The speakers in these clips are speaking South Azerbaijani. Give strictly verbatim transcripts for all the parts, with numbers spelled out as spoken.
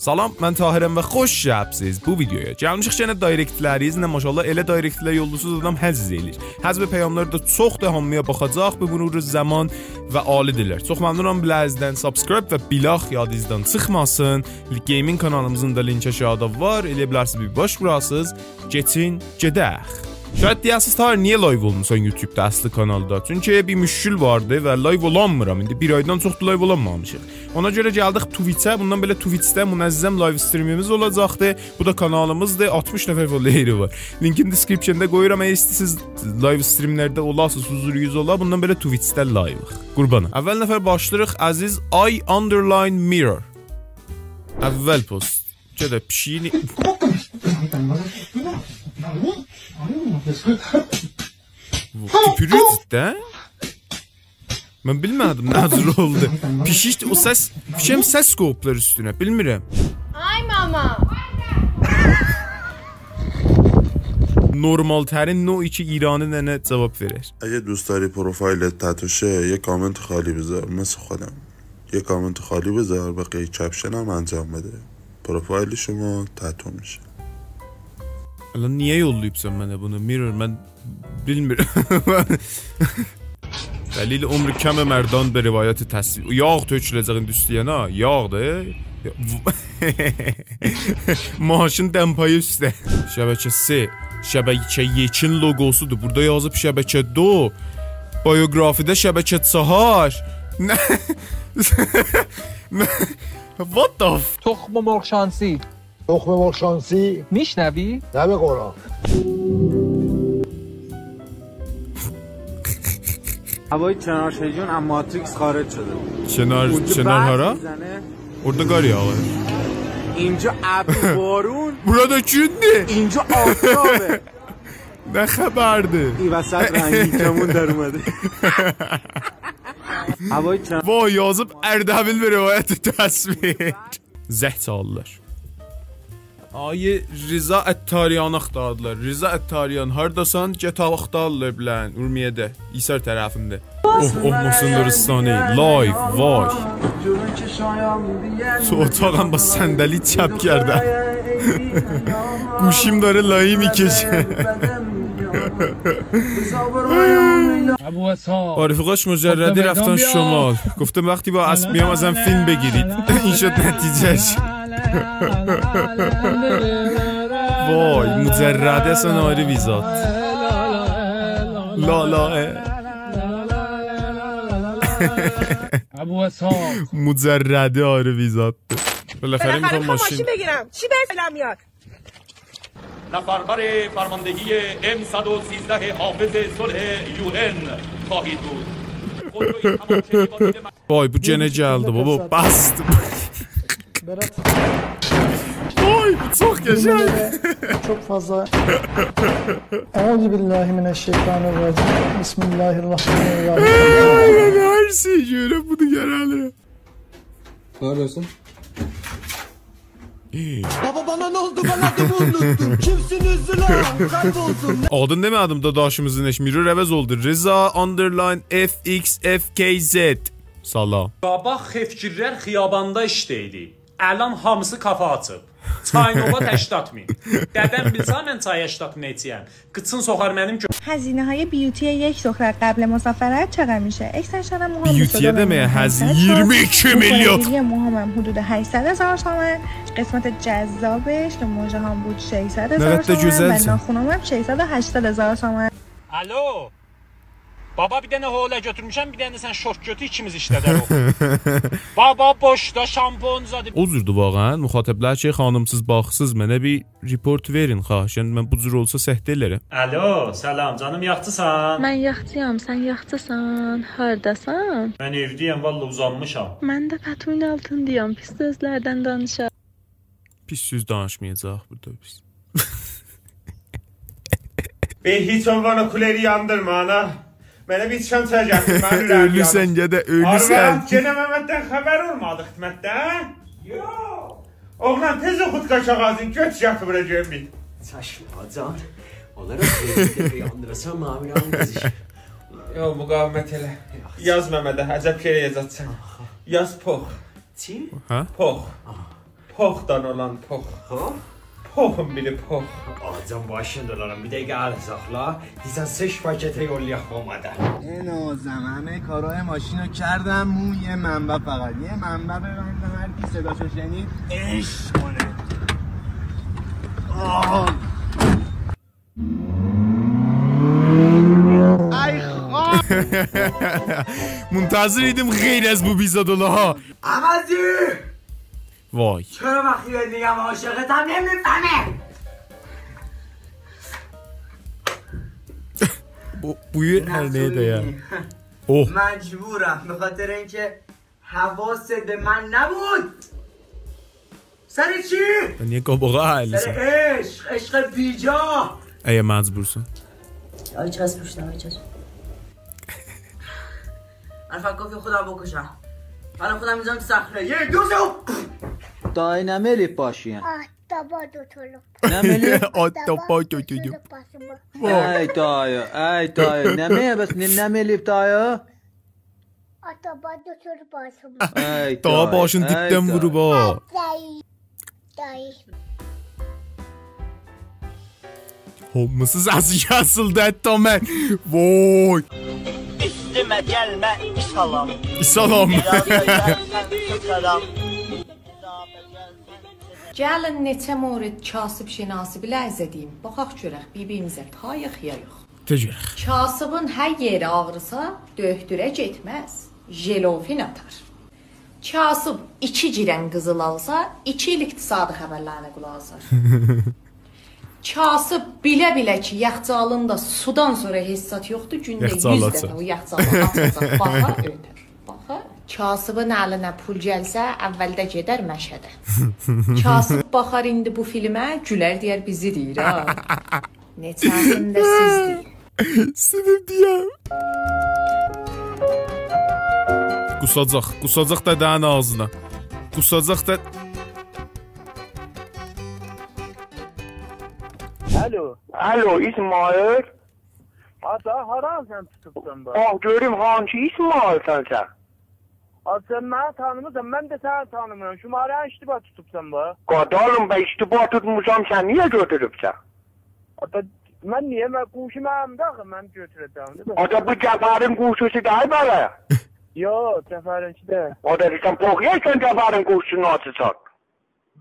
سلام، من طاهرم و خوش گلیبسیز بو ویدیویا. گلمیشیک یئنه دایرکتلریزله، ماشاءالله ائله دایرکتلر یوللوسوز آدام حظ ائله‌ییر. حذف پیاملار دا چوخدور، هامییا باخاجاق به مرور زمان و عالی‌دیرلر. چوخ ممنونام بیله‌زدن، سابسکرایب و بیلاخ یادیزدان چیخماسین. گیمینگ کانالیمیزین دا لینکی آشاغیدا وار، ائلیه بیلرسینیز بیر باش ووراسینیز. کئچین، گئدک. شاید دئیه‌سیز: «طاهر، نییه لایو اولموسان یوتیوبدا، اصلی کانالدا؟» چونکی بیر مشکل واردی و لایو اولانمیرام. ایندی بیر آیدان چوخدور لایو اولانمامیشیق. اونا گؤره گلدیک توییچه. بوندان بئله توییچده منظم لایو استریمیمیز اولاجاقدی. بو دا کانالیمیزدیر. آلتمیش نفر فالووری وار. لینکین دیسکریپشنده قویورام. اگر ایسته‌ییرسینیز لایو استریملرده اولاسینیز، حضور یوز اولا، بوندان بئله توییچده لایویق. قوربانام. اول نفر باشلاییریق، عزیز آی underline mirror. اول پست. گده پیشیگینی. توپورور جداً. من بیلمه‌دیم نه جور اولدو. پیشیک او سس، فیکریم سس قویوبلار اوستونه، بیلمیرم. آی ماما. نورمال‌ترین نوع کی ایرانی ننه جواب وئرر. اگه دوست داری پروفایلت تتو شه، یه کامنت خالی بذار، مثل خودم. یه کامنت خالی بذار، بقیه کپشن هم انجام بده. پروفایل شما تتو می‌شه. الان نییه یوللاییبسان منه بونو، میرور؟ من بیلمیرم. دلیل عمر کم مردان به روایت تصویر. یاغ تؤکوله‌جک ایندی اوستونه، ها؟ یاغدیر. ماشین دمپایی اوسته. شبکه سه. شبکه یکین لوگوسودور. بورادا یازیب شبکه دو. بیوگرافیده شبکه چهار. نه؟ نه؟ What the f- تخم مرغ شانسی. تخم مرغ شانسی. می‌شنوی؟ نه به قرآن. هوای کنار شیون از ماتریکس خارج شده. کنار، اونجا کنار برف هارا؟ می‌زنه. اورادا قار یاغیر. اینجا ابر و بارون. بورادا گوندور. اینجا آفتابه. نه خبردیر؟ این وسط رنگین کمون در اومده. هوای کنار. وای، یازیب اردبیل به روایت تصویر. زنگ چالیرلار. آقای رضا عطاریانی آختاریرلار. رضا عطاریان، هارداسان؟ گئت آختاریرلار بیله‌ن، اورمیه‌ده، ایثار طرفینده. اوه، اوه، محسن لرستانی، لایو، وای. تو اتاقم با صندلی چپ کردم. گوشیم داره لایی می‌کشه. ابو اسحاق. با رفیقاش مجردی رفتن شمال. گفتم وقتی با اسب میام ازم فیلم بگیرید. این شد نتیجه‌اش. وای، مجردی اصلاً آیری بیر زاد. لا، لا، اه. ابو اسحاق. مجردی آیری بیر زاد. بالاخره بالاخره می‌خوام می‌خوام ماشین. ماشین بگیرم. چی به فعلا میاد؟ نفربر فرماندهی ام صد و سیزده حافظ صلح یو ان خواهید بود. خودروی تمام‌شوی با تیم وای، بو گئنه گلدی، بابا، بسدی. Berat. وای، بو چوخ قشنگ. Çok fazla. Euzubillahimineşşeytanirracim. Bismillahirrahmanirrahim. من هر شئی گؤرورم، بونو گره‌لیرم. Bağırıyorsun. Baba, bana ne oldu? Ben adımı unuttum. Kimsiniz ulan? Kayboldum. آدین دئمه‌دیم، داداشیمیزین ائشمیری عوض اولدو. Rıza underline F X F K Z. سلام. قاباق خفگیرلر خیاباندا ایشله‌ییردی. الان هامیسی کافه آچیب. چای نوبات هشتاد مین. دده‌م بیلسه من چای هشتاد مین ایچیرم. قیچین سوخار منیم گؤ- هزینه‌های بیوتی یک دختر قبل مسافرت چقدر می‌شه؟ اکستنشن موهام به بیوتی‌یه صدا دئمه‌یه منیم هزینه. هشتصد، ییرمی ایکی میلیارد. مقرری موهامم حدود هشتصد هزار تومن. قسمت جذابش که مژه‌هام بود ششصد هزار تومن. نه قدر ده گؤزلسن. و ناخونامم ششصد و هشتاد هزار تومن. الو. بابا، بیر دنه حوله گؤتورموشم، بیر دنه ده سن شورت گؤتور، ایکیمیز ایشله‌دریک. بابا، بوشدا شامپون زادی. او جوردور واقعاً، مخاطبلر کی، خانیمسیز، باخیسیز، منه بیر ریپورت وئرین، خواهشاً، من بو جور اولسا سکته ائله‌رم. الو، سلام، جانیم، یاخچیسان؟ من یاخچی‌یام، سن یاخچیسان؟ هارداسان؟ من ائوده‌یم، والله اوزانمیشام. من ده پتویون آلتیندایام، پیس سؤزلردن دانیشار. پیس سؤز دانیشمایاجاق بورادا بیز. به هیچ عنوان او کولری یاندیرما، آنا. منه بیر چیشان چای گتیر، منیم اوره‌ییم یانیر. اؤلورسن، گده، اؤلورسن. آرواد، یئنه ممددن خبر اولمادی خدمتده، هه؟ یوخ. اوغلان، تئز او خودکار کاغاذینی گؤتور، گتیر بورا گؤروم بیر. چشم آقاجان. اونلارا بیر دفعه یاندیراسان، منیم اوره‌ییم قیزیشیر. یوخ، مقاومت ائله. یوخ. یاز ممده، عجب شئی یازاجاقسان. آها. یاز پوخ. چی؟ هه؟ پوخ. آها. پوخدان اولان پوخ. ها؟ پوخون بیری پوخ. آقاجان، باشین دولانیم. بیر دقیقه ال ساخلا. دئییرسن سه شفا گتیره یوللایاق مامادا. ای نازم، همه کارهای ماشین رو کردم، مون یه منبع فقط. یه منبع ببندم، هر کی صداشو شنید، عشق کنه. آه. ای خوا- منتظر ایدیم غیر از بو بیزه دولا ها. عوضی! وای. چرا وقتی بهت می‌گم عاشقتم نمی‌فهمی؟ بو، بویور هر نه‌یه ده یا. نسونی. اوه. مجبورم، به خاطر اینکه حواست به من نبود. سر چی؟ نییه قاباغا سر ایله‌سن؟ عشق، عشق بیجا. اگه مجبورسان. آی چسب پوشتم، آی چسب. من فقط کافی خودم بکشم. من خودم می‌ذارم صخره. یه، دو، سه. دایی نمه ائله‌ییب باشینا؟ آتابا دوتولوب. نمه ائله‌ییب؟ آتابا دوتولوب. باشیما. وای. ای دایی، ای دایی. نمه بس، نه، نمه ائله‌ییب دایی؟ آتابا دوتولوب باشیما. ای دایی، باشین ای دیبدن دایی. ووروب ها. دایی. دایی. هامیسی سسی کسیلدی، حتی من. وای. اوستومه گلمه، ایسالام. ایسالام. بیر آز دا گلسن، سیچارام. گلین نئچه مورد کاسیب شناسی بیله‌زه دئییم. باخاق گؤرک، بیر-بیریمیزه تاییق یا یوخ. دئ گؤرک. کاسیبین هر یئری آغریسا، دؤکتوره گئتمز. ژلوفین آتار. کاسیب ایکی گیرن قیزیل آلسا، ایکی ایل اقتصادی خبرلرینه قولاق آسار. کاسیب بیله-بیله کی، یخچالیندا سودان سونرا هئچ زاد یوخدور، گونده یوز دفعه او یخچالی آچاجاق، باخار، اؤرتر. باخار. کاسیبین الینه پول گلسه، اولده گئدر مشهده. کاسیب باخار ایندی بو فیلمه، گولر، دئیر بیزی دئییر ها. نئچه‌سینده سیزدیر؟ سینیف دئیم. قوساجاق، قوساجاق دده‌نین آغزینا. قوساجاق دا. الو. الو، اسماعیل. آ، دا هارانی سن توتوبسان بو؟ باخ، گؤروم هانسی اسماعیل‌سن سن. آ، سن منی تانیمیرسان، من ده سنی تانیمیرام. شماره‌نی اشتباه توتوبسان بو. قادالیم، به اشتباه توتموشام، سن نییه گؤتوروبسن؟ آ، دا من نییه؟ من گوشی منیمدیر آخی، من گؤتوره‌جم، دئییل می؟ آ، دا بو جعفرین گوشی‌سی دئییل بئله؟ یوخ، جعفرینکی دئییل. آ، دا سن پوخ یئییرسن جعفرین گوشی‌سینی آچیرسان.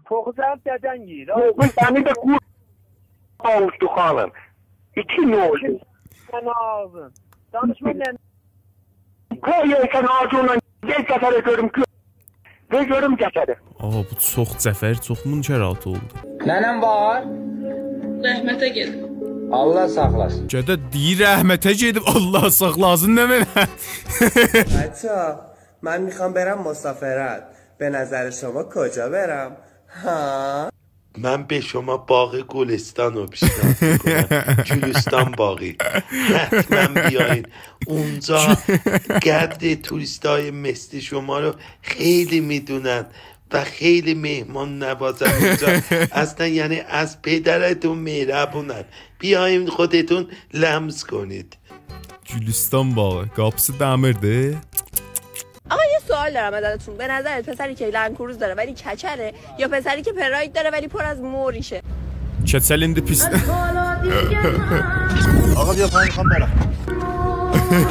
پوخو سنین دده‌ن یئییر، ها؟ پوخو سنین ده قورد قاووشدو، خانیم. ایکی نوع. سن آغزین. دانیشما، نه؟ قوی یئییرسن آغزینلا، وئر جعفره گؤروم، گؤ-، وئر گؤروم جعفره. آقا، بو چوخ، جعفر چوخ منکرات اولدو. ننه‌م وار؟ رحمته گئدیب. الله ساخلاسین. گده دئییر رحمته گئدیب، الله ساخلاسین، نه منه؟ بچه‌ها، من می‌خوام برم مسافرت. به نظر شما کجا برم؟ ها؟ من به شما باغ گلستان رو پیشنهاد می‌کنم. گلستان باغی. حتماً بیاین. اونجا قدر توریستای مثل شما رو خیلی می‌دونن و خیلی مهمان نوازن اونجا. اصلاً یعنی از پدرتون مهربونن. بیاین خودتون لمس کنید. گلستان باغی. قاپیسی دمیردی. آقا، یه سوال دارم ازتون. به نظرت پسری که لندکروز داره ولی کچله، یا پسری که پراید داره ولی پر از موریشه؟ کچل ایندی پیس. آقا، بیا، من می‌خوام برم.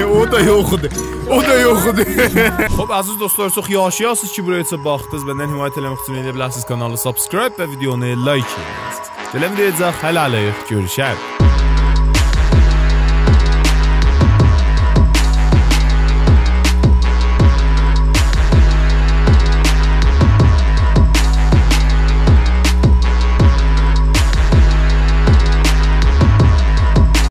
او دا یوخدور. او دا یوخدور. خوب، عزیز دوستلار، چوخ یاشایاسینیز کی، بورایا باخدینیز. مندن حمایت ائله‌مک اوچون ائلیه بیلرسینیز کانالی سابسکرایب و ویدیونو لایک ائده‌سینیز. گلن ویدیویاجاق، هله‌لیک، گؤروشریک.